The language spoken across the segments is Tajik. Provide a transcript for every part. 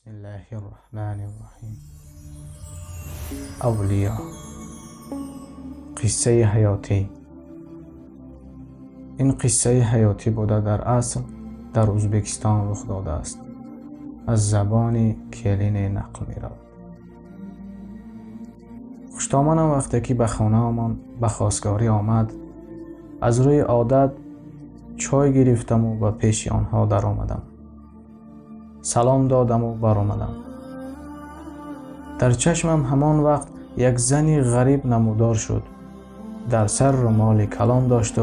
Бисмиллаҳир-раҳмонир-раҳим. Авлиё. Қиссаи ҳаётӣ. Ин қиссаи ҳаётӣ буда, дар асл дар Ӯзбекистон рух додааст. Аз забони келине нақл меравад. Хуштоманам вақте ки ба хонаамон ба хостгорӣ омад, аз рӯи одат чой гирифтаму ба пеши онҳо даромадам. Салом додаму баромадам. Дар чашмам ҳамон вақт як зани ғариб намудор шуд. Дар сар румоли калон дошту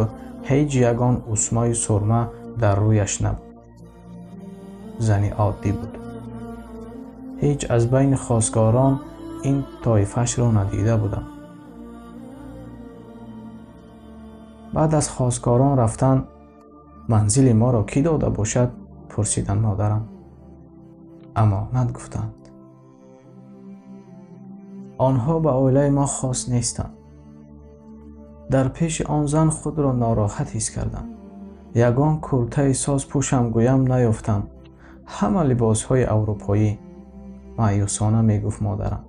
ҳеҷ ягон усмою сурма дар рӯяш набуд. Зани оддӣ буд. Ҳеҷ аз байни хостгорон ин тоифашро надида будам. Баъд аз хостгорон рафтан, манзили моро кӣ дода бошад, пурсиданд модарам. Амонат гуфтанд. Онҳо ба оилаи мо хос нестанд. Дар пеши он зан худро нороҳат ҳис кардам. Ягон куртаи соз пӯшам гӯям наёфтам. Ҳама либосҳои аврупоӣ, маъюсона мегуфт модарам.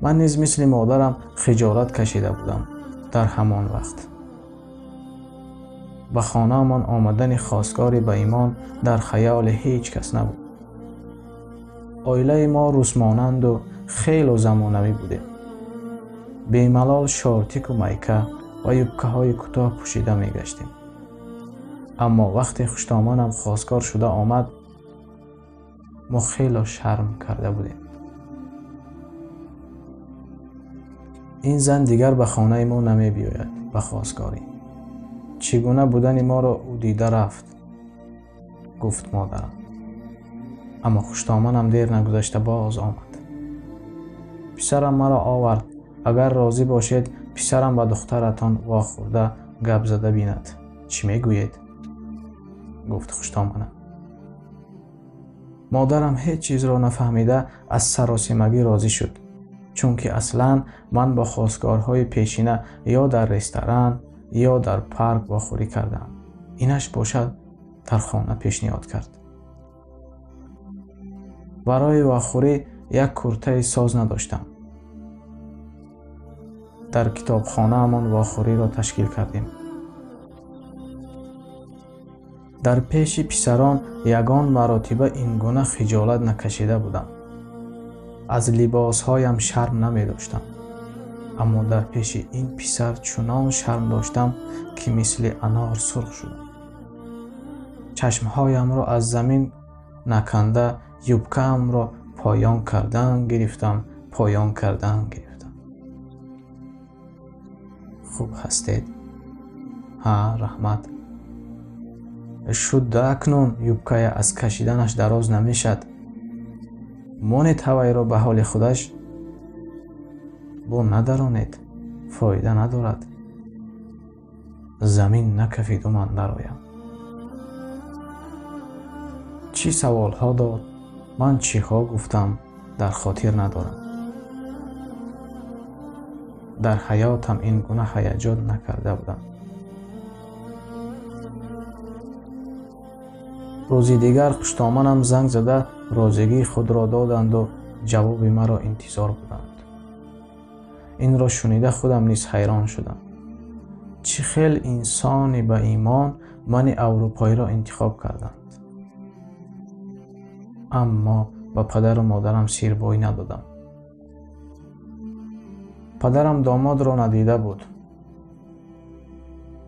Ман низ мисли модарам хиҷолат кашида будам дар ҳамон вақт. Ба хонаамон омадани хостгори баимон дар хаёли ҳеҷ кас набуд. Оилаи мо русмонанду хело замонавӣ будем. Бемалол шортику майка ва юбкаҳои кӯтоҳ пӯшида мегаштем. Аммо вақте хуштоманам хостгор шуда омад, мо хело шарм карда будем. Ин зан дигар ба хонаи мо намебиёяд ба хостгорӣ. Чӣ гуна будани моро ӯ дида рафт, гуфт модарам. Аммо хуштоманам дер нагузашта боз омад. Писарам маро овард. Агар розӣ бошед, писарам ба духтаратон вохӯрда гап зада бинад. Чӣ мегӯед? Гуфт хуштоманам. Модарам ҳеҷ чизро нафаҳмида аз саросимагӣ розӣ шуд, чунки аслан ман бо хостгорҳои пешина ё дар ресторан, ё дар парк вохӯрӣ кардам. Инаш бошад дар хона пешниҳод кард. Барои вохӯрӣ як куртаи соз надоштам. Дар китобхонаамон вохӯриро ташкил кардем. Дар пеши писарон ягон маротиба ин гуна хиҷолат накашида будам. Аз либосҳоям шарм намедоштам. Аммо дар пеши ин писар чунон шарм доштам, ки мисли анор сурх шудам. Чашмҳоямро аз замин наканда юбкаамро поён кардан гирифтам, поён кардан гирифтам. Хуб ҳастед? Ҳа, раҳмат. Шуд акнун юбкая аз кашиданаш дароз намешад. Монед ҳавайро ба ҳоли худаш. Бо надаронед, фоида надорад. Замин накафиду ман дароям. Чӣ саволҳо дод, ман чиҳо гуфтам, дар хотир надорам. Дар ҳаётам ин гуна ҳаяҷон накарда будам. Рӯзи дигар хуштоманам занг зада розигии худро доданду ҷавоби маро интизор буданд. Инро шунида худам низ ҳайрон шудам. Чӣ хел инсони баимон мани аврупоиро интихоб карданд. Аммо ба падару модарам сирбоӣ надодам. Падарам домодро надида буд.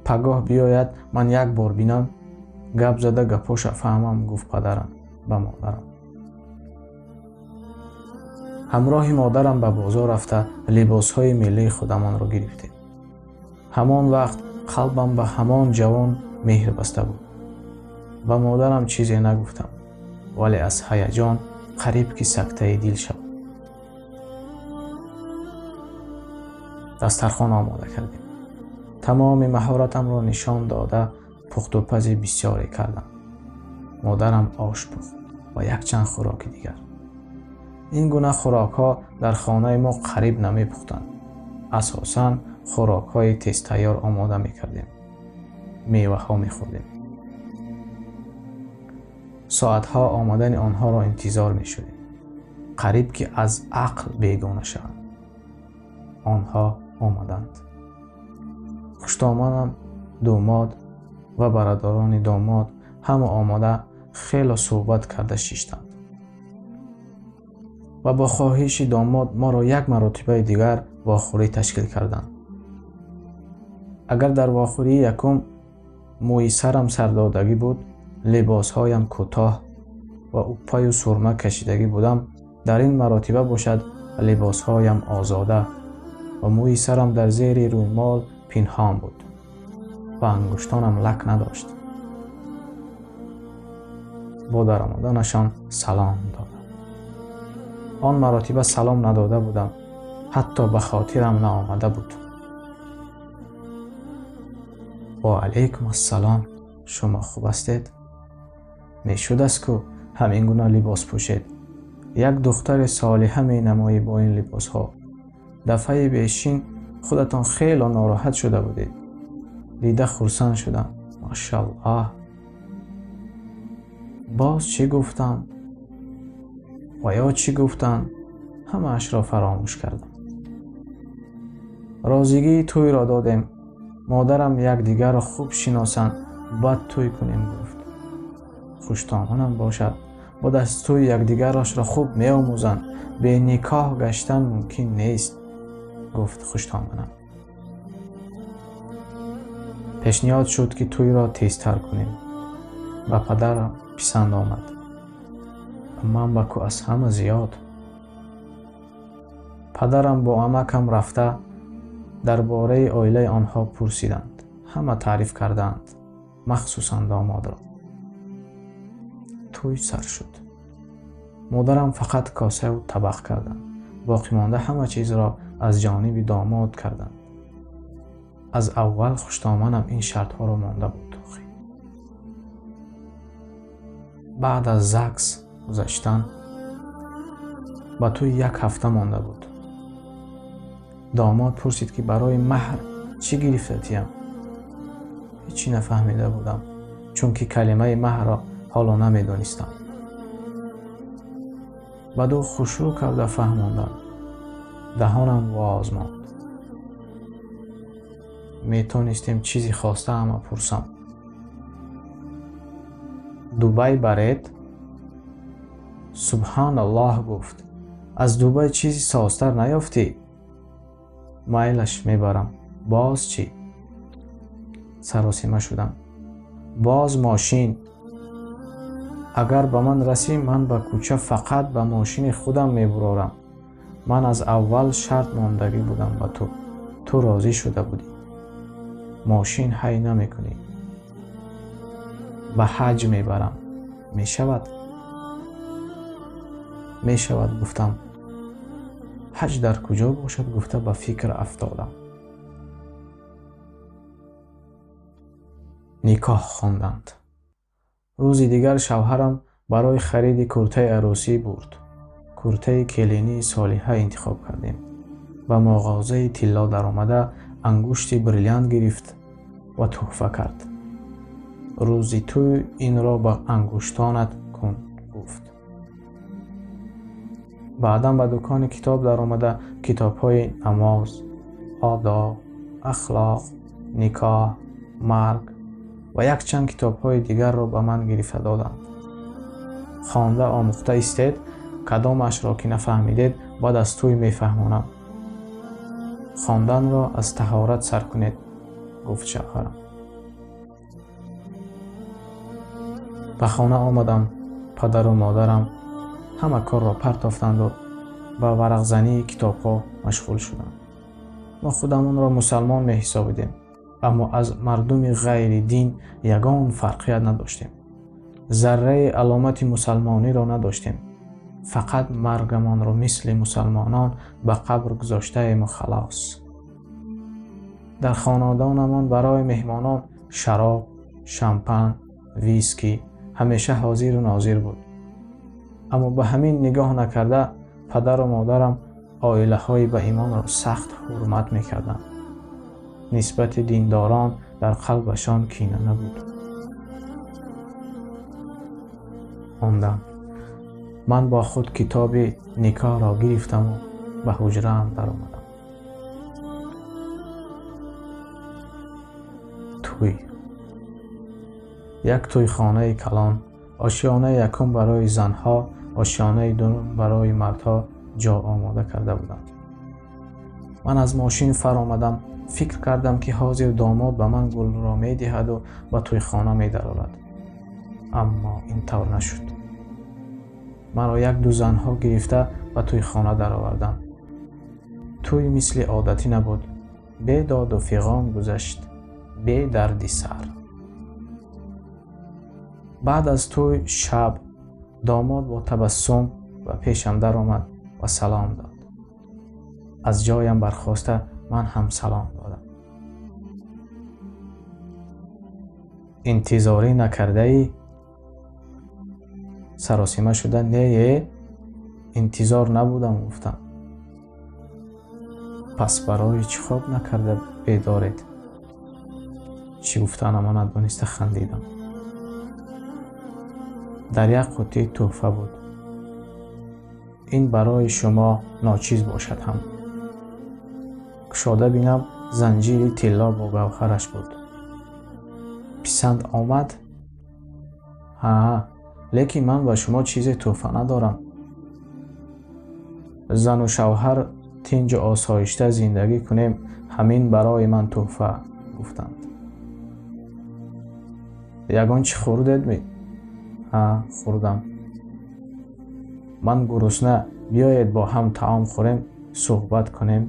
Пагоҳ биёяд, ман як бор бинам, гап зада гапоша фаҳмам, гуфт падарам ба модарам. Ҳамроҳи модарам ба бозор рафта либосҳои миллии худамонро гирифтем. Ҳамон вақт қалбам ба ҳамон ҷавон меҳр баста буд. Ба модарам чизе нагуфтам, вале аз ҳаяҷон қариб ки сактаи дил шавам. Дастархон омода кардем. Тамоми маҳоратамро нишон дода пухтупази бисёре кардам. Модарам ош пухт ва якчанд хӯроки дигар. Ин гуна хӯрокҳо дар хонаи мо қариб намепухтанд. Асосан хӯрокҳои тезтайёр омода мекардем. Меваҳо мехӯрдем. Соатҳо омадани онҳоро интизор мешудем. Қариб ки аз ақл бегона шаванд. Онҳо омаданд. Хуштоманам, домод ва бародарони домод ҳама омода хело суҳбат карда шиштанд. Ва бо хоҳиши домод моро як маротибаи дигар вохӯрӣ ташкил карданд. Агар дар вохӯрии якум мӯи сарам сардодагӣ буд, либосҳоям кӯтоҳ ва уппаю сурма кашидагӣ будам, дар ин маротиба бошад либосҳоям озода ва мӯи сарам дар зери рӯймол пинҳон буд ва ангуштонам лак надошт. Бо даромаданашон салом додам. Он маротиба салом надода будам, ҳатто ба хотирам наомада буд. Ва алайкум ассалом, шумо хуб ҳастед? Мешудаст ку ҳамин гуна либос пӯшед. Як духтари солиҳа менамоӣ бо ин либосҳо. Дафъаи бешин худатон хело нороҳат шуда будед. Дида хурсанд шудам. Машаллоҳ. Боз чӣ гуфтам ва ё чӣ гуфтанд, ҳамаашро фаромӯш кардам. Розигии тӯйро додем. Модарам якдигарро хуб шиносанд, баъд тӯй кунем гуфт. Хуштоманам бошад, баъд аз тӯй якдигарашро хуб меомӯзанд, бе никоҳ гаштан мумкин нест, гуфт хуштоманам. Пешниҳод шуд, ки тӯйро тезтар кунем. Ба падарам писанд омад. Ман ба ку аз ҳама зиёд. Падарам бо амакам рафта дар бораи оилаи онҳо пурсиданд. Ҳама таъриф карданд, махсусан домодро. Тӯй сар шуд. Модарам фақат косаву табақ карданд. Боқимонда ҳама чизро аз ҷониби домод карданд. Аз аввал хуштоманам ин шартҳоро монда буд. Баъд аз ЗАГС гузаштан ба тӯй як ҳафта монда буд. Домод пурсид, ки барои маҳр чӣ гирифтатиям? Ҳечӣ нафаҳмида будам, чунки калимаи маҳрро ҳоло намедонистам. Баъд ӯ хушрӯ карда фаҳмондам. Даҳонам воз монд. Метонистем чизи хостаама пурсам. Дубай баред? Субҳаналлоҳ гуфт. Аз Дубай чизи созтар наёфтӣ? Майлаш мебарам. Боз чӣ? Саросима шудам. Боз мошин. Агар ба ман расӣ, ман ба кӯча фақат ба мошини худам мебурорам. Ман аз аввал шарт мондагӣ будам ба ту. Ту розӣ шуда будӣ. Мошин ҳай намекунӣ. Ба ҳаҷ мебарам. Мешавад? Мешавад, гуфтам. Ҳаҷ дар куҷо бошад, гуфта ба фикр афтодам. Никоҳ хонданд. Рӯзи дигар шавҳарам барои хариди куртаи арӯсӣ бурд. Куртаи келинии солиҳа интихоб кардем. Ба муғозаи тилло даромада ангушти бриллиант гирифт ва тӯҳфа кард. Рӯзи тӯй инро ба ангуштонат кун, гуфт. Баъдан ба дукони китоб даромада китобҳои намоз, одоб, ахлоқ, никоҳ, марг ва якчанд китобҳои дигарро ба ман гирифта доданд. Хонда омӯхта истед, кадомашро ки нафаҳмидед, баъд аз тӯй мефаҳмонам. Хонданро аз таҳорат сар кунед, гуфт шавҳарам. Ба хона омадам. Падару модарам ҳама корро партофтанду ба варақзании китобҳо машғул шуданд. Мо худамонро мусалмон меҳисобидем, аммо аз мардуми ғайри дин ягон фарқият надоштем. Зарраи аломати мусалмониро надоштем. Фақат маргамонро мисли мусалмонон ба қабр гузоштаему халос. Дар хонадонамон барои меҳмонон шароб, шампан, виски ҳамеша ҳозиру нозир буд. Аммо ба ҳамин нигоҳ накарда падару модарам оилаҳои ба имонро сахт ҳурмат мекарданд. Нисбати диндорон дар қалбашон кина набуд. Хондам. Ман бо худ китоби никоҳро гирифтаму ба ҳуҷраам даромадам. Тӯй. Як тӯйхонаи калон, ошёнаи якум барои занҳо, ошёнаи дуюм барои мардҳо ҷо омода карда буданд. Ман аз мошин фаромадам, фикр кардам, ки ҳозир домод ба ман гулро медиҳаду ба тӯйхона медарорад. Аммо ин тавр нашуд. Маро як-ду занҳо гирифта ба тӯйхона дароварданд. Тӯй мисли одатӣ набуд. Бе доду фиғон гузашт, бе дарди сар. Баъд аз тӯй шаб домод бо табассум ба пешам даромад ва салом дод. Аз ҷоям бархоста ман ҳам салом додам. Интизорӣ накардаӣ? Саросима шуда не, интизор набудам, гуфтам. Пас барои чӣ хоб накарда бедоред? Чӣ гуфтанамро надониста хандидам. Дар як қуттӣ тӯҳфа буд. Ин барои шумо ночиз бошад ҳам. Кушода бинам, занҷири тилло бо гавҳараш буд. Писанд омад? Ҳа, лекин ман ба шумо чизе тӯҳфа надорам. Зану шавҳар тинҷу осоишта зиндагӣ кунем, ҳамин барои ман тӯҳфа, гуфтанд. Ягон чӣ хӯрдед ми? Ҳа, хӯрдам. Ман гурусна, биёед бо ҳам таом хӯрем, суҳбат кунем.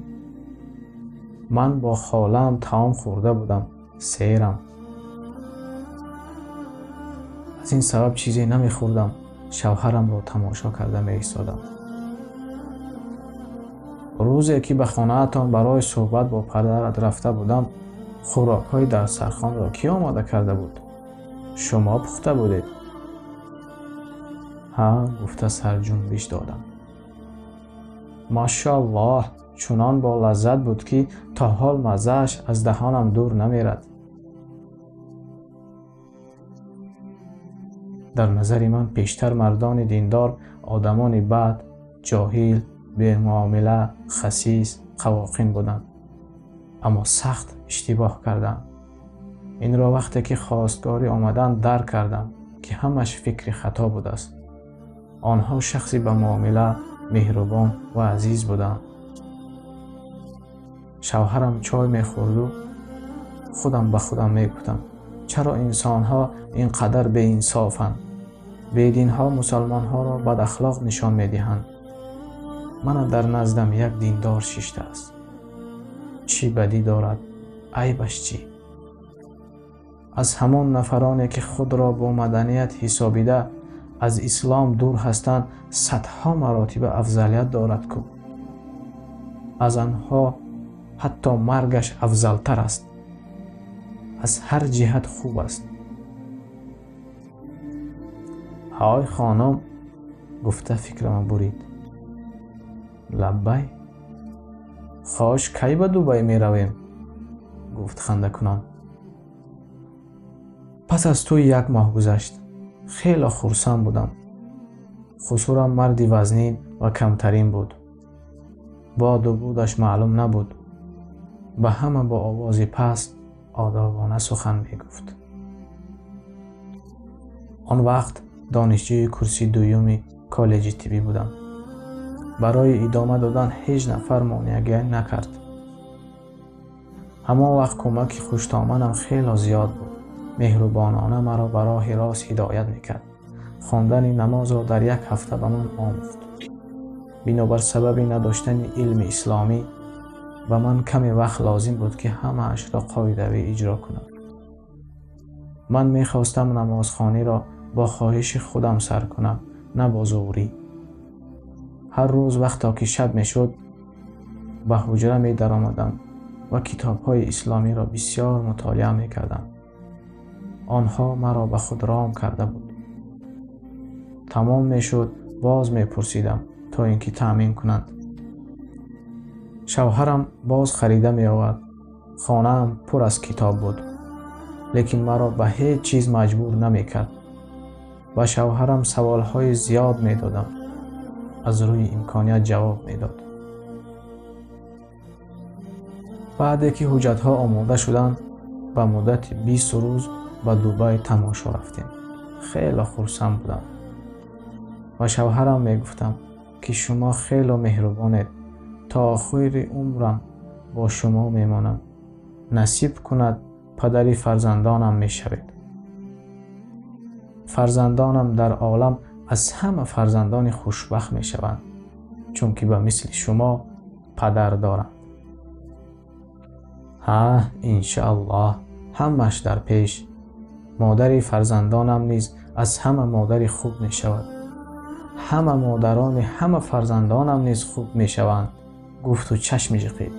Ман бо холаам таом хӯрда будам, серам. Аз ин сабаб чизе намехӯрдам, шавҳарамро тамошо карда меистодам. Рӯзе ки ба хонаатон барои суҳбат бо падарат рафта будам, хӯрокҳои дастархонро кӣ омода карда буд? Шумо пухта будед? Ҳа, гуфта сарҷунбиш додам. Машааллоҳ, чунон бо лаззат буд, ки то ҳол маззааш аз даҳонам дур намерад. Дар назари ман пештар мардони диндор одамони бад, ҷоҳил, бемуомила, хасис, қавоқин буданд. Аммо сахт иштибоҳ кардам. Инро вақте ки хостгорӣ омаданд дарк кардам, ки ҳамаш фикри хато будааст. Онҳо шахси ба муомила, меҳрубон ва азиз буданд. Шавҳарам чой мехӯрду худам ба худам мегуфтам: чаро инсонҳо ин қадар беинсофанд? Бединҳо мусалмонҳоро бадахлоқ нишон медиҳанд. Мана дар наздам як диндор шиштааст. Чӣ бадӣ дорад? Айбаш чӣ? Аз ҳамон нафароне, ки худро бо маданият ҳисобида аз ислом дур ҳастанд, садҳо маротиба афзалият дорад ку. Аз анҳо ҳатто маргаш афзалтар аст. Аз ҳар ҷиҳат хуб аст. Ҳой хонум, гуфта фикрама бурид. Лаббай. Хош, кай ба Дубай меравем? Гуфт хандакунон. Пас аз тӯй як моҳ гузашт. Хело хурсанд будам. Хусурам марди вазнин ва камтарин буд. Боду будаш маълум набуд. Ба ҳама бо овози паст одобона сухан мегуфт. Он вақт донишҷӯи курси дуюми коллеҷи тиббӣ будам. Барои идома додан ҳеҷ нафар монеагӣ накард. Ҳамон вақт кӯмаки хуштоманам хело зиёд буд. Меҳрубонона маро ба роҳи рост ҳидоят мекард. Хондани намозро дар як ҳафта ба ман омӯхт. Бинобар сабаби надоштани илми исломӣ ба ман каме вақт лозим буд, ки ҳамаашро қоидавӣ иҷро кунам. Ман мехостам намозхониро бо хоҳиши худам сар кунам, на бо зӯрӣ. Ҳар рӯз вақто ки шаб мешуд, ба ҳуҷра медаромадам ва китобҳои исломиро бисёр мутолиа мекардам. Онҳо маро ба худ ром карда буд. Тамом мешуд, боз мепурсидам, то ин ки таъмин кунанд. Шавҳарам боз харида меовард. Хонаам пур аз китоб буд, лекин маро ба ҳеҷ чиз маҷбур намекард. Ба шавҳарам саволҳои зиёд медодам. Аз рӯи имконият ҷавоб медод. Баъде ки ҳуҷҷатҳо омода шуданд, ба муддати 20 рӯз ба Дубай тамошо рафтем. Хеле хурсанд будам. Ба шавҳарам мегуфтам, ки шумо хеле меҳрубонед. То охири умрам бо шумо мемонам. Насиб кунад падари фарзандонам мешавед. Фарзандонам дар олам аз ҳама фарзандони хушбахт мешаванд, чунки ба мисли шумо падар доранд. Ҳа, иншааллоҳ, ҳамаш дар пеш. Модари фарзандонам низ аз ҳама модари хуб мешавад. Ҳама модарони ҳама фарзандонам низ хуб мешаванд, гуфту чашми ҷиқид.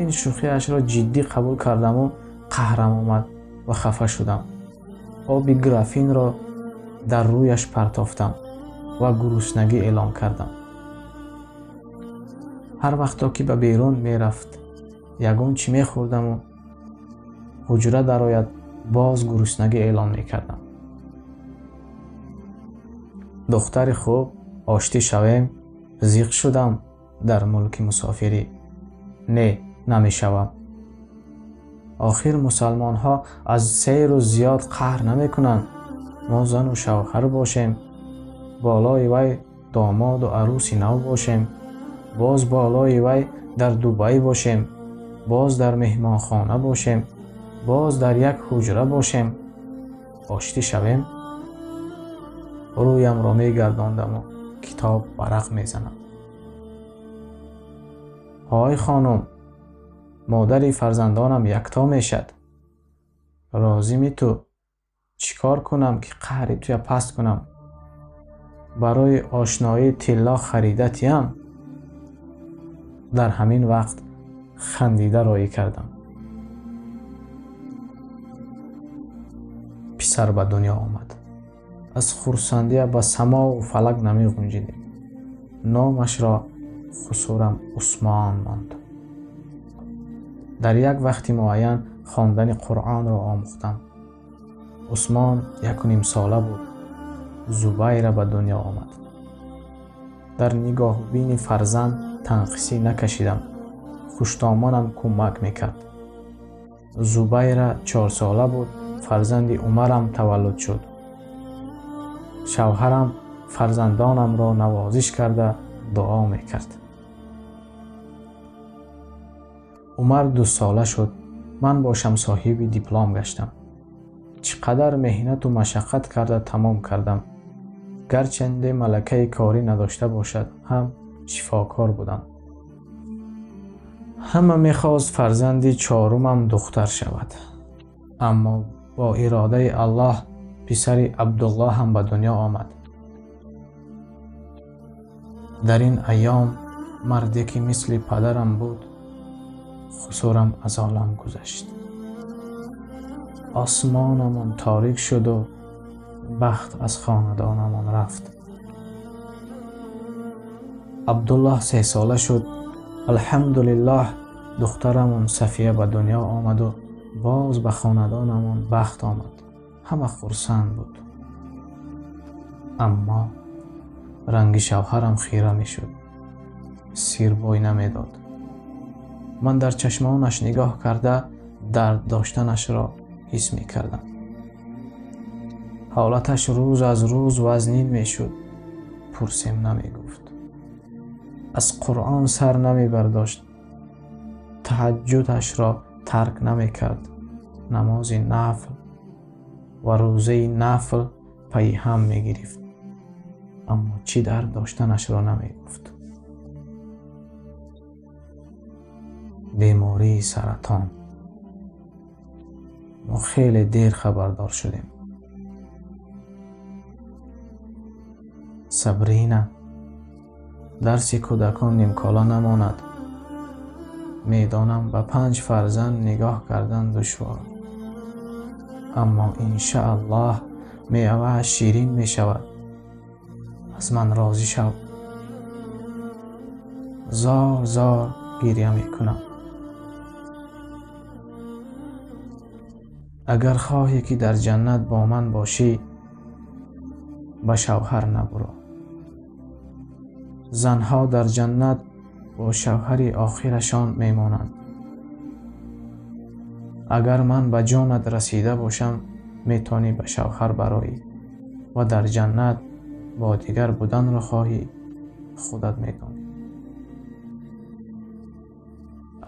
Ин шӯхиашро ҷиддӣ қабул кардаму қаҳрам омад ва хафа шудам. Оби графинро дар рӯяш партофтам ва гуруснагӣ эълон кардам. Ҳар вақто ки ба берун мерафт, ягон чӣ мехӯрдаму ҳуҷра дарояд, боз гуруснагӣ эълон мекардам. Духтари хуб, оштӣ шавем, зиқ шудам дар мулки мусофирӣ. Не, намешавам. Охир мусалмонҳо аз 3 рӯз зиёд қаҳр намекунанд. Мо зану шавҳар бошем, болои вай домоду арӯси нав бошем, боз болои вай дар Дубай бошем, боз дар меҳмонхона бошем, боз дар як ҳуҷра бошем. Оштӣ шавем? Рӯямро мегардондаму китоб варақ мезанам. Ҳой хонум, модари фарзандонам якто мешад. Розими ту? Чӣ кор кунам, ки қаҳри туя паст кунам? Барои ошноӣ тилло харида тиям? Дар ҳамин вақт хандида роӣ кардам. Писар ба дунё омад. Аз хурсандия ба самову фалак намеғунҷидем. Номашро хусурам Усмон монд. Дар як вақти муайян хондани Қуръонро омӯхтам. Усмон 1.5 сола буд. Зубайра ба дунё омад. Дар нигоҳубини фарзанд танқисӣ накашидам. Хуштомонам кӯмак мекард. Зубайра 4 сола буд, фарзанди Умарам таваллуд шуд. Шавҳарам фарзандонамро навозиш карда дуо мекард. Умар 2 сола шуд. Ман бошам соҳиби диплом гаштам. Чӣ қадар меҳнату машаққат карда тамом кардам. Гарчанде малакаи корӣ надошта бошад, ҳам шифокор будам. Ҳама мехост фарзанди 4-умам духтар шавад. Аммо бо иродаи Аллоҳ писари Абдуллоҳ ҳам ба дунё омад. Дар ин айём марде ки мисли падарам буд, хусурам аз олам гузашт. Осмонамон торик шуду бахт аз хонадонамон рафт. Абдуллоҳ 3 сола шуд. Алҳамдулиллоҳ, духтарамон Сафия ба дунё омаду боз ба хонадонамон бахт омад. Ҳама хурсанд буд. Аммо ранги шавҳарам хира мешуд. Сирбой намедод. Ман дар чашмонаш нигоҳ карда дард доштанашро ҳис мекардам. Ҳолаташ рӯз аз рӯз вазнин мешуд. Пурсем намегуфт. Аз Қуръон сар намебардошт. Таҳаҷҷудашро тарк намекард. Намози нафл ва рӯзаи нафл пайи ҳам мегирифт. Аммо чӣ дард доштанашро намегуфт. Бемории саратон. Мо хеле дер хабардор шудем. Сабрина, дарси кӯдакон нимкола намонад. Медонам ба 5 фарзанд нигоҳ кардан душвор. Аммо иншааллоҳ мевааш ширин мешавад. Аз ман розӣ шав. Зор зор гиря мекунам. Агар хоҳӣ ки дар ҷаннат бо ман бошӣ, Ба шавҳар набуро. Занҳо дар ҷаннат бо шавҳари охирашон мемонанд. Агар ман ба ҷонат расида бошам, метавонӣ ба шавҳар бароӣ ва дар ҷаннат бо дигар буданро хоҳӣ, худат медонӣ.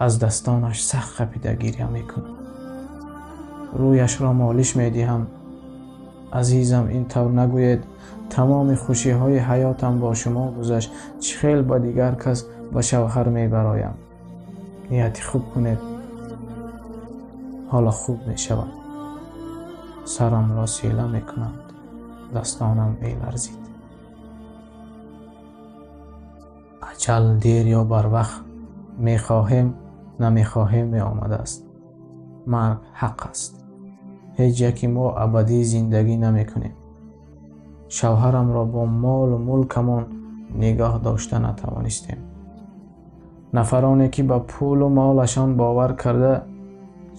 Аз дастонаш сахт қапида гиря мекунам. Рӯяшро молиш медиҳам. Азизам, ин тавр нагӯед. Тамоми хушиҳои ҳаётам бо шумо гузашт. Чӣ хел ба дигар кас ба шавҳар мебароям? Нияти хуб кунед. Ҳоло хуб мешавам. Сарамро села мекунанд. Дастонам меларзид. Аҷал дер ё барвақт мехоҳем, намехоҳем меомадааст. Марг ҳақ аст. Ҳеҷ яке мо абадӣ зиндагӣ намекунем. Шавҳарамро бо молу мулкамон нигоҳ дошта натавонистем. Нафароне ки ба пулу молашон бовар карда,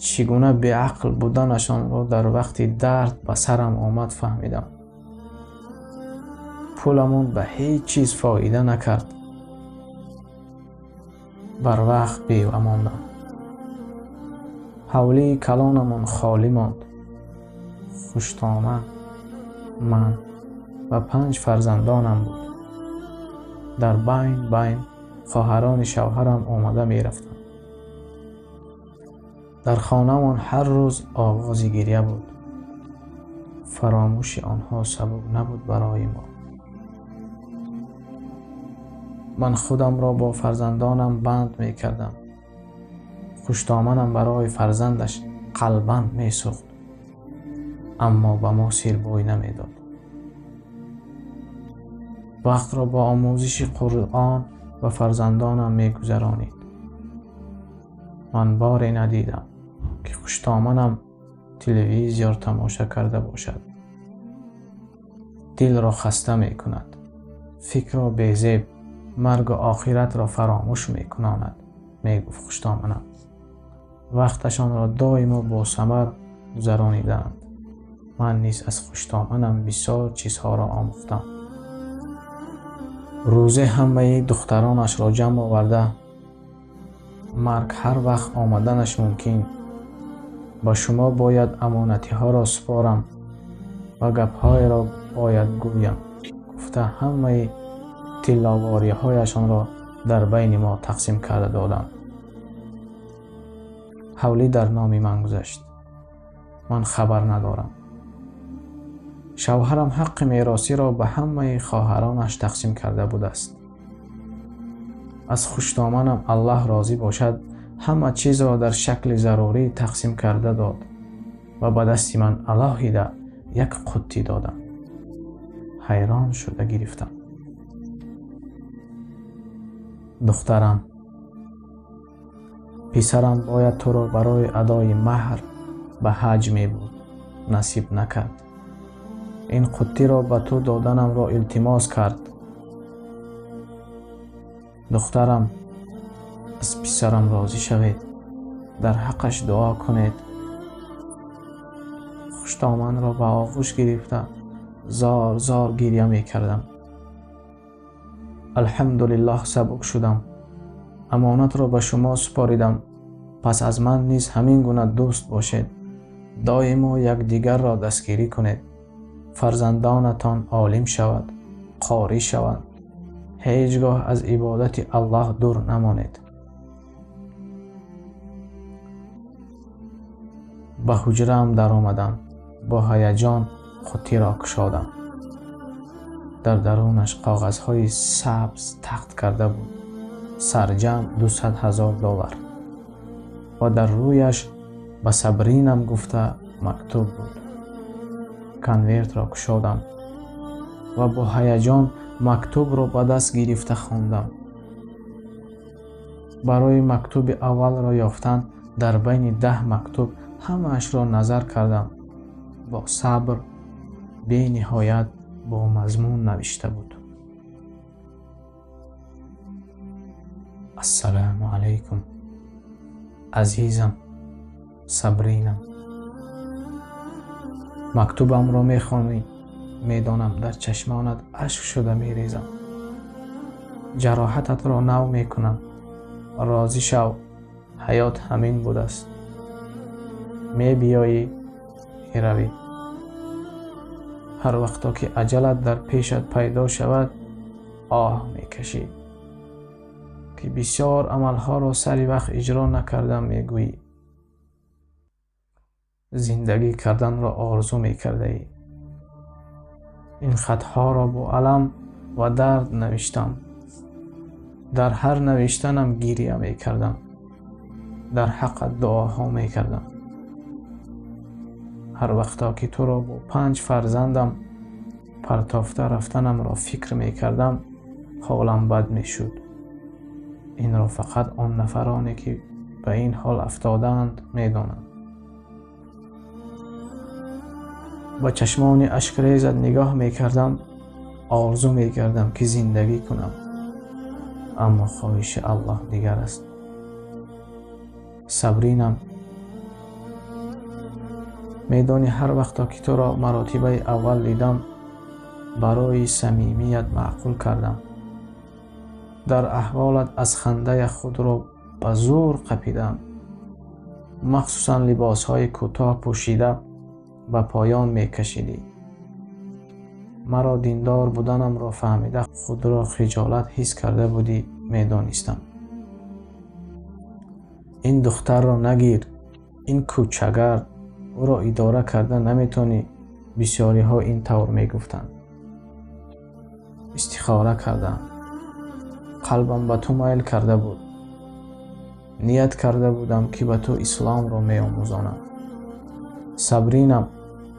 чӣ гуна беақл буданашонро дар вақти дард ба сарам омад фаҳмидам. Пуламон ба ҳеҷ чиз фоида накард. Барвақт бева мондам. Ҳавлии калонамон холӣ монд. Хуштоман, ман ва 5 фарзандонам буд. Дар байн хоҳарони шавҳарам омада мерафтанд. Дар хонамон ҳар рӯз овози гиря буд. Фаромӯши онҳо сабук набуд барои мо. Ман худамро бо фарзандонам банд мекардам. Хуштоманам барои фарзандаш қалбан месӯхт, аммо ба мо сирбой намедод. Вақтро бо омӯзиши Қуръон ба фарзандонам мегузаронид. Ман боре надидам, ки хуштоманам телевизор тамоша карда бошад. Дилро хаста мекунад, фикрро безеб, маргу охиратро фаромӯш мекунонад, мегуфт хуштоманам. Вақташонро доимо бо самар гузаронидаанд. Ман низ аз хуштоманам бисёр чизҳоро омӯхтам. Рӯзе ҳамаи духтаронашро ҷамъ оварда, марг ҳар вақт омаданаш мумкин. Ба шумо бояд амонатиҳоро супорам ва гапҳоеро бояд гӯям, гуфта ҳамаи тилловориҳояшонро дар байни мо тақсим карда доданд. Ҳавлӣ дар номи ман гузашт. Ман хабар надорам. Шавҳарам ҳаққи меросиро ба ҳамаи хоҳаронаш тақсим карда будааст. Аз хуштоманам Аллоҳ розӣ бошад, ҳама чизро дар шакли зарурӣ тақсим карда дод ва ба дасти ман алоҳида як қуттӣ додам. Ҳайрон шуда гирифтам. Духтарам, писарам бояд туро барои адои маҳр ба ҳаҷ мебурд, насиб накард. Ин қуттиро ба ту доданамро илтимос кард. Духтарам, аз писарам розӣ шавед, дар ҳаққаш дуо кунед. Хуштоманро ба оғӯш гирифта зор зор гиря мекардам. Алҳамдулиллоҳ, сабук шудам. Амонатро ба шумо супоридам. Пас аз ман низ ҳамин гуна дӯст бошед. Доимо якдигарро дастгирӣ кунед. Фарзандонатон олим шавад, қорӣ шаванд. Ҳеҷ гоҳ аз ибодати Аллоҳ дур намонед. Ба ҳуҷраам даромадам. Бо ҳаяҷон қуттиро кушодам. Дар дарунаш коғазҳои сабз тахт карда буд. Сарҷамъ $200,000 ва дар рӯяш ба Сабринам гуфта мактуб буд. Конвертро кушодам ва бо ҳаяҷон мактубро ба даст гирифта хондам. Барои мактуби аввалро ёфтан дар байни 10 мактуб ҳамаашро назар кардам. Бо сабр бениҳоят бо мазмун навишта буд. Ассалому алайкум, азизам Сабринам. Мактубамро мехонӣ, Медонам, дар чашмонат ашк шуда мерезам. Ҷароҳататро нав мекунам. Розӣ шав, ҳаёт ҳамин будааст. Мебиёӣ, меравӣ. Ҳар вақто ки аҷалат дар пешат пайдо шавад, оҳ мекашӣ, ки бисёр амалҳоро сари вақт иҷро накардам, мегӯӣ. Зиндагӣ карданро орзу мекардаӣ. Ин хатҳоро бо алам ва дард навиштам. Дар ҳар навиштанам гиря мекардам. Дар ҳаққат дуоҳо мекардам. Ҳар вақто ки туро бо 5 фарзандам партофта рафтанамро фикр мекардам, ҳолам бад мешуд. Инро фақат он нафароне, ки ба ин ҳол афтодаанд, медонанд. Ба чашмони ашкрезат нигоҳ мекардам, орзу мекардам, ки зиндагӣ кунам. Аммо хоҳиши Аллоҳ дигар аст. Сабринам, медонӣ, ҳар вақто ки туро маротибаи аввал дидам, барои самимият маъқул кардам. Дар аҳволат аз хандая худро ба зӯр қапидам. Махсусан либосҳои кӯтоҳ пӯшида ба поён мекашидӣ. Маро диндор буданамро фаҳмида худро хиҷолат ҳис карда будӣ, медонистам. Ин духтарро нагир, ин кӯчагард, ӯро идора карда наметонӣ, бисёриҳо ин тавр мегуфтанд. Истихора кардам. Қалбам ба ту майл карда буд. Ният карда будам, ки ба ту исломро меомӯзонам. Сабринам,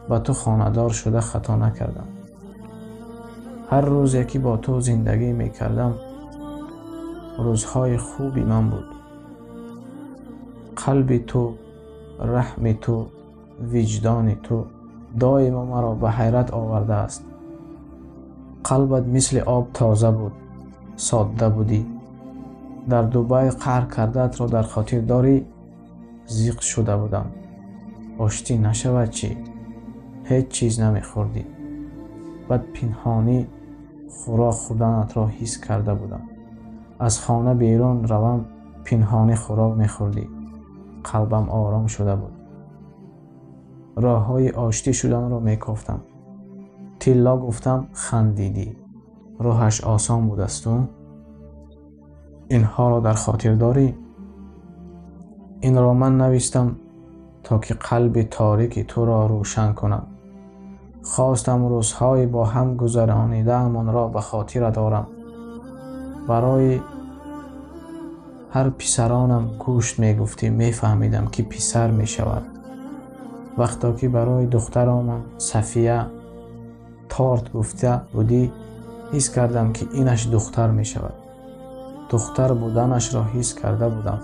ба ту хонадор шуда хато накардам. Ҳар рӯзе ки бо ту зиндагӣ мекардам, рӯзҳои хуби ман буд. Қалби ту, раҳми ту, виҷдони ту доимо маро ба ҳайрат овардааст. Қалбат мисли об тоза буд, содда будӣ. Дар Дубай қаҳр кардаатро дар хотир дорӣ? Зиқ шуда будам. Оштӣ нашавад чӣ? Ҳеҷ чиз намехӯрдӣ. Баъд пинҳонӣ хӯрок хӯрданатро ҳис карда будам. Аз хона берун равам, пинҳонӣ хӯрок мехӯрдӣ. Қалбам ором шуда буд. Роҳҳои оштӣ шуданро мекофтам. Тилло гуфтам, хандидӣ. Роҳаш осон будасту? Инҳоро дар хотир дорӣ? Инро ман навистам, то ки қалби торики туро рӯшан кунам. Хостам рӯзҳои бо ҳам гузаронидаамонро ба хотира дорам. Барои ҳар писаронам гӯшт мегуфтӣ, мефаҳмидам, ки писар мешавад. Вақто ки барои духтаромон Сафия торт гуфта будӣ, ҳис кардам, ки инаш духтар мешавад. Духтар буданашро ҳис карда будам.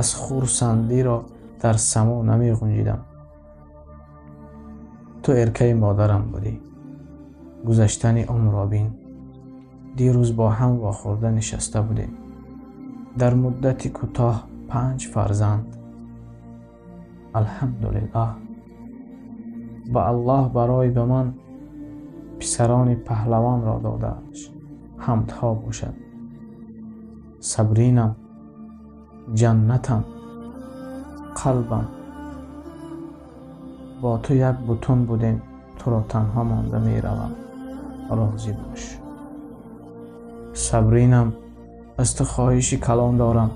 Аз хурсандиро дар само намеғунҷидам. Ту эркаи модарам будӣ. Гузаштани умрро бин. Дирӯз бо ҳам вохӯрда нишаста будем. Дар муддати кӯтоҳ 5 фарзанд. Алҳамдулиллоҳ. Ба Аллоҳ барои ба ман писарони паҳлавонро додааш ҳамдҳо бошад. Сабринам, ҷаннатам, қалбам. Бо ту як бутун будем, туро танҳо монда меравам. Розӣ бош. Сабринам, аз ту хоҳиши калон дорам.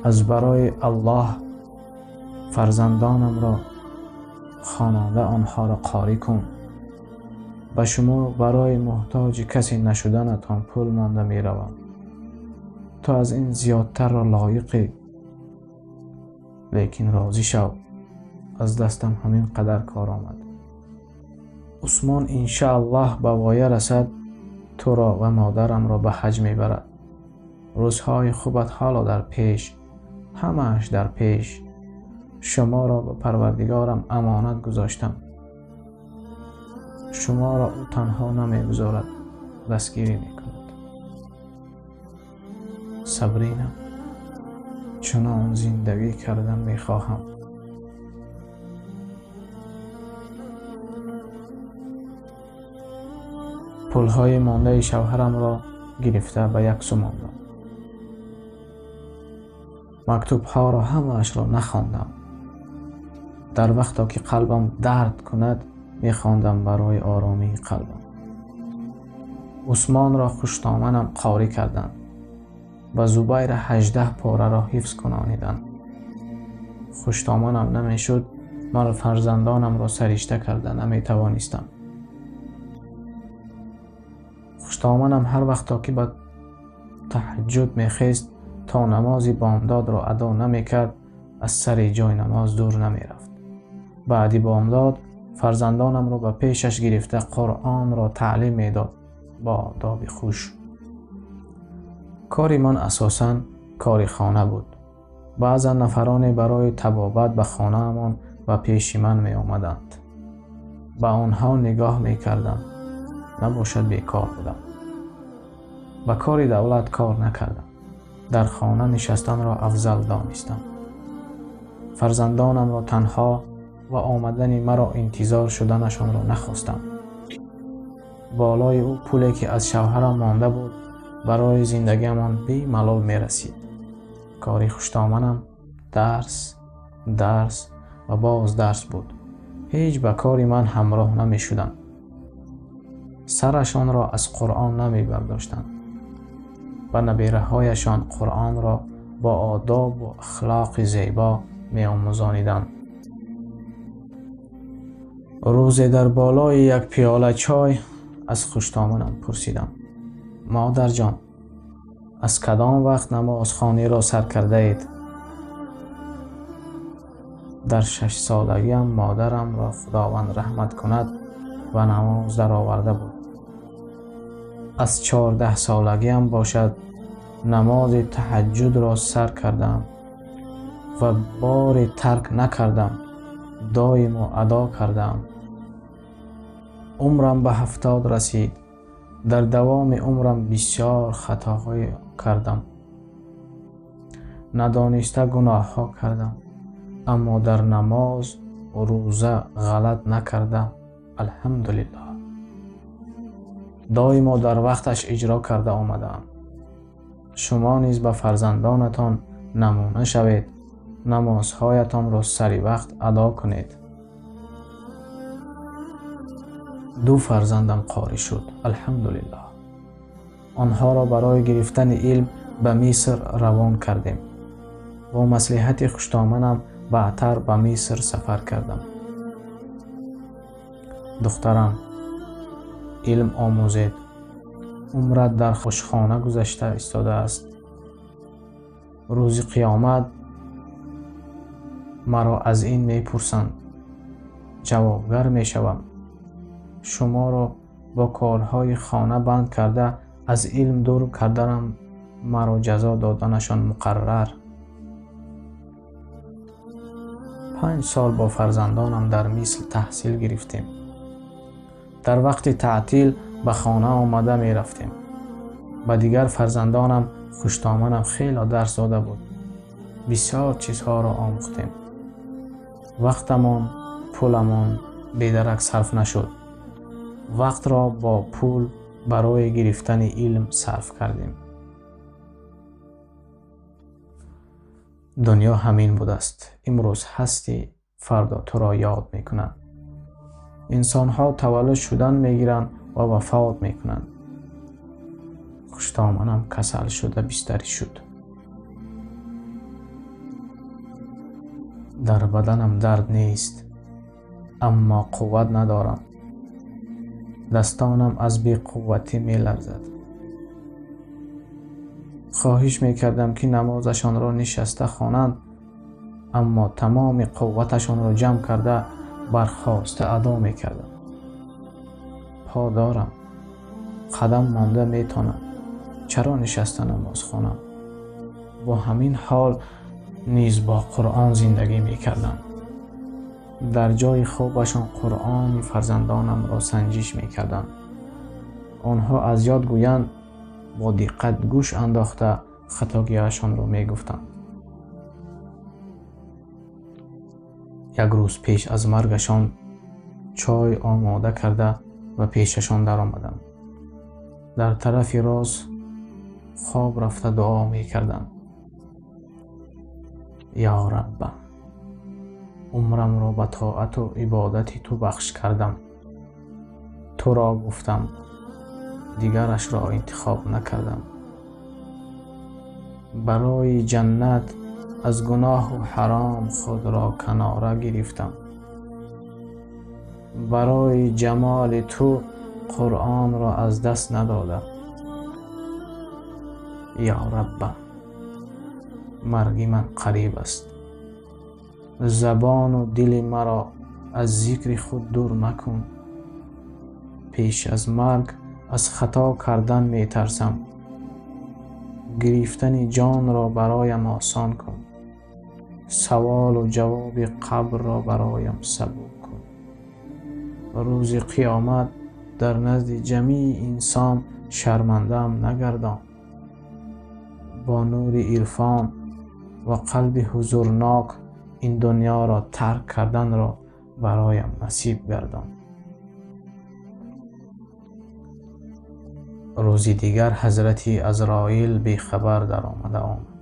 Аз барои Аллоҳ фарзандонамро хононда онҳоро қорӣ кун. Ба шумо барои муҳтоҷи касе нашуданатон пул монда меравам. Ту аз ин зиёдтарро лоиқӣ. Лекин розӣ шав, аз дастам ҳамин қадар кор омад. Усмон иншааллоҳ ба воя расад, туро ва модарамро ба ҳаҷ мебарад. Рӯзҳои хубат ҳоло дар пеш, ҳамааш дар пеш. Шуморо ба Парвардигорам амонат гузоштам. Шуморо ӯ танҳо намегузорад, дастгирӣ мекунад. Сабринам, чунон зиндагӣ кардан мехоҳам. Пулҳои мондаи шавҳарамро гирифта ба як сӯ мондам. Мактубҳоро ҳамаашро нахондам. Дар вақто ки қалбам дард кунад, мехондам барои оромии қалбам. Усмонро хуштоманам қорӣ карданд ва Зубайра 18 пораро ҳифз кунониданд. Хуштоманам намешуд, ман фарзандонамро саришта карда наметавонистам. Хуштоманам ҳар вақто ки ба таҳаҷҷуд мехест, то намози бомдодро адо намекард, аз сари ҷои намоз дур намерафт. Баъди бомдод фарзандонамро ба пешаш гирифта Қуръонро таълим медод бо одоби хуш. Кори ман асосан кори хона буд. Баъзан нафароне барои табобат ба хонаамон ва пеши ман меомаданд. Ба онҳо нигоҳ мекардам. Набошад бекор будам. Ба кори давлат кор накардам. Дар хона нишастанро афзал донистам. Фарзандонамро танҳо ва омадани маро интизор шуданашонро нахостам. Болои ӯ пуле ки аз шавҳарам монда буд, барои зиндагиамон бемалол мерасид. Кори хуштоманам дарс, дарс ва боз дарс буд. Ҳеҷ ба кори ман ҳамроҳ намешуданд. Сарашонро аз Қуръон намебардоштанд. Ба набераҳояшон Қуръонро бо одобу ахлоқи зебо меомӯзониданд. Рӯзе дар болои як пиёла чой аз хуштоманам пурсидам: модарҷон, аз кадом вақт намозхониро сар кардаед? Дар 6 солагиам модарамро Худованд раҳмат кунад ва намоз дароварда буд. Аз 14 солагиам бошад намози таҳаҷҷудро сар кардам ва боре тарк накардам, доимо адо кардам. Умрам ба 70 расид. Дар давоми умрам бисёр хатоҳое кардам. Надониста гуноҳҳо кардам, аммо дар намоз рӯза ғалат накардам. Алҳамдулиллоҳ. Доимо дар вақташ иҷро карда омадаам. Шумо низ ба фарзандонатон намуна шавед, намозҳоятонро сари вақт адо кунед. 2 фарзандам қорӣ шуд, алҳамдулиллоҳ. Онҳоро барои гирифтани илм ба Миср равон кардем. Бо маслиҳати хуштоманам баъдтар ба Миср сафар кардам. Духтарам, илм омӯзед. Умрат дар хушхона гузашта истодааст. Рӯзи қиёмат маро аз ин мепурсанд. Ҷавобгар мешавам. Шуморо бо корҳои хона банд карда аз илм дур карданам маро ҷазо доданашон муқаррар. 5 сол бо фарзандонам дар Миср таҳсил гирифтем. Дар вақти таътил ба хона омада мерафтем. Ба дигар фарзандонам хуштоманам хело дарс дода буд. Бисёр чизҳоро омӯхтем. Вақтамон, пуламон бедарак сарф нашуд. Вақтро бо пул барои гирифтани илм сарф кардем. Дунё ҳамин будааст. Имрӯз ҳастӣ, фардо туро ёд мекунанд. Инсонҳо таваллуд шудан мегиранд ва вафот мекунанд. Хуштоманам касал шуда бистарӣ шуд. Дар баданам дард нест, аммо қувват надорам. Дастонам аз беқувватӣ меларзад. Хоҳиш мекардам, ки намозашонро нишаста хонанд, аммо тамоми қувваташонро ҷамъ карда бархоста адо мекардам. По дорам, қадам монда метонам. Чаро нишаста намоз хонам? Бо ҳамин ҳол низ бо Қуръон зиндагӣ мекардам. Дар ҷои хобашон Қуръони фарзандонамро санҷиш мекардам. Онҳо аз ёд гӯянд, бо диққат гӯш андохта хатогиҳояшонро мегуфтанд. Як рӯз пеш аз маргашон чой омода карда ва пешашон даромадам. Дар тарафи рост хоб рафта дуо мекардам. Ё Раббам, умрамро ба тоату ибодати ту бахш кардам. Туро гуфтам, дигарашро интихоб накардам. Барои ҷаннат аз гуноҳу ҳаром худро канора гирифтам. Барои ҷамоли ту Қуръонро аз даст надодам. Ё Раббам, марги ман қариб аст. Забону дили маро аз зикри худ дур макун. Пеш аз марг аз хато кардан метарсам. Гирифтани ҷонро бароям осон кун. Саволу ҷавоби қабрро бароям сабук кун. Рӯзи қиёмат дар назди ҷамии инсон шармандаам нагардон. Бо нури ирфон ва қалби ҳузурнок ин дунёро тарк карданро бароям насиб гардон. Рӯзи дигар ҳазрати Азроил бехабар даромада омад.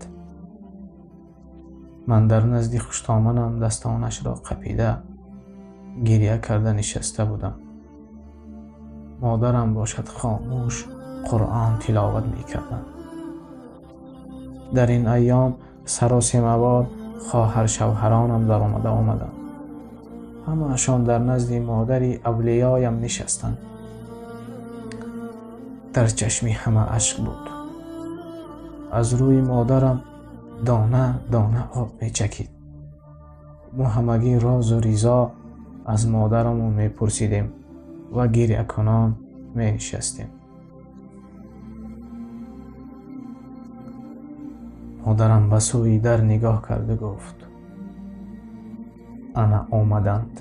Ман дар назди хуштоманам дастонашро қапида гиря карда нишаста будам. Модарам бошад хомӯш Қуръон тиловат мекарданд. Дар ин айём саросемавор хоҳаршавҳаронам даромада омаданд. Ҳамаашон дар назди модари авлиёям нишастанд. Дар чашми ҳама ашк буд. Аз рӯи модарам дона дона об мечакид. Мо ҳамагӣ розу ризо аз модарамон мепурсидем ва гирякунон менишастем. Модарам ба сӯи дар нигоҳ карду гуфт: ана омаданд.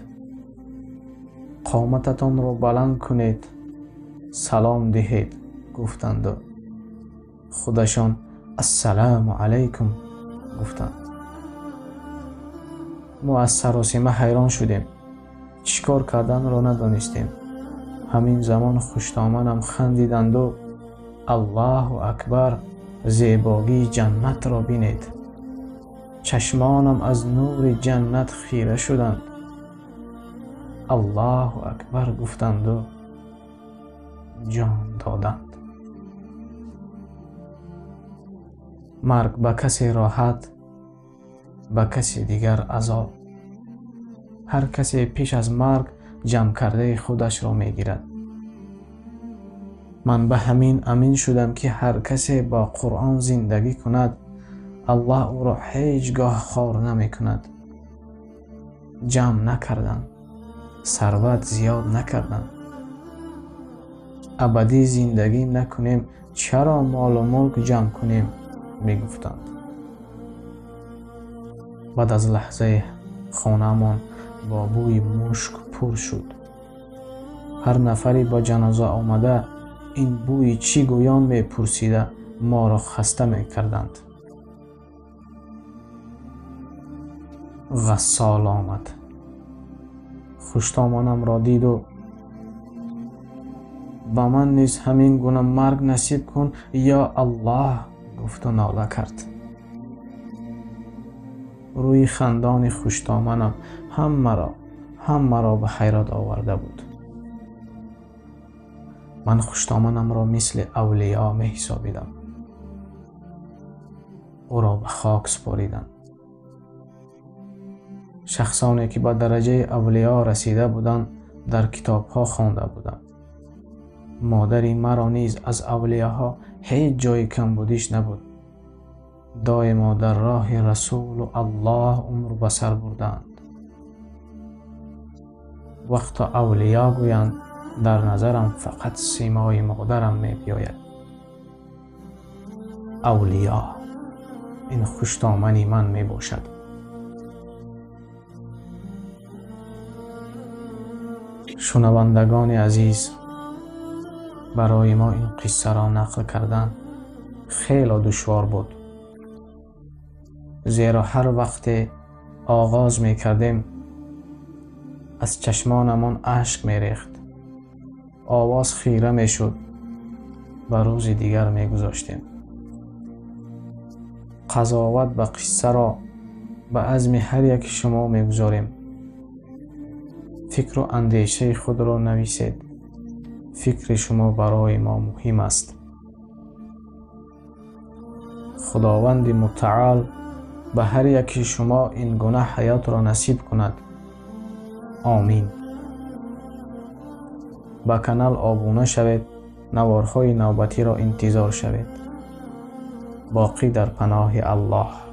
Қомататонро баланд кунед, салом диҳед, гуфтанду худашон ассалому алайкум гуфтанд. Мо аз саросима ҳайрон шудем. Чӣ кор карданро надонистем. Ҳамин замон хуштоманам хандиданду Аллоҳу акбар, зебогии ҷаннатро бинед. Чашмонам аз нури ҷаннат хира шуданд. Аллоҳу акбар гуфтанду ҷон доданд. Марг ба касе роҳат, ба касе дигар азоб. Ҳар касе пеш аз марг ҷамъкардаи худашро мегирад. Ман ба ҳамин амин шудам, ки ҳар касе бо Қуръон зиндагӣ кунад, Аллоҳ ӯро ҳеҷ гоҳ хор намекунад. Ҷамъ накардан, сарват зиёд накардан. Абадӣ зиндагӣ накунем, чаро молу мулк ҷамъ кунем, мегуфтанд. Баъд аз лаҳзаи хонаамон бо бӯи мушк пур шуд. Ҳар нафаре ба ҷаноза омада ин бӯи чӣ гӯён мепурсида моро хаста мекарданд. Ғассол омад. Хуштоманамро диду ба ман низ ҳамин гуна марг насиб кун, ё Аллоҳ, гуфту нола кард. Рӯи хандони хуштоманам ҳамаро ба ҳайрат оварда буд. Ман хуштоманамро мисли авлиё меҳисобидам. Ӯро ба хок супоридам. Шахсоне ки ба дараҷаи авлиё расида буданд, дар китобҳо хонда будам. Модари маро низ аз авлиёҳо ҳеҷ ҷои камбудиш набуд. Доимо дар роҳи Расулу Аллоҳ умр ба сар бурдаанд. Вақто авлиё гӯянд, дар назарам фақат симои модарам мебиёяд. Авлиё ин хуштомани ман мебошад. Шунавандагони азиз, барои мо ин қиссаро нақл кардан хело душвор буд. Зеро ҳар вақте оғоз мекардем, аз чашмонамон ашк мерехт. Овоз хира мешуд. Ба рӯзи дигар мегузоштем. Қазоват ба қиссаро ба азми ҳар яки шумо мегузорем. Фикру андешаи худро нависед. Фикри шумо барои мо муҳим аст. Худованди мутаол ба ҳар яки шумо ин гуна ҳаётро насиб кунад. Омин. Ба канал обуна шавед, наворҳои навбатиро интизор шавед. Боқӣ дар паноҳи Аллоҳ.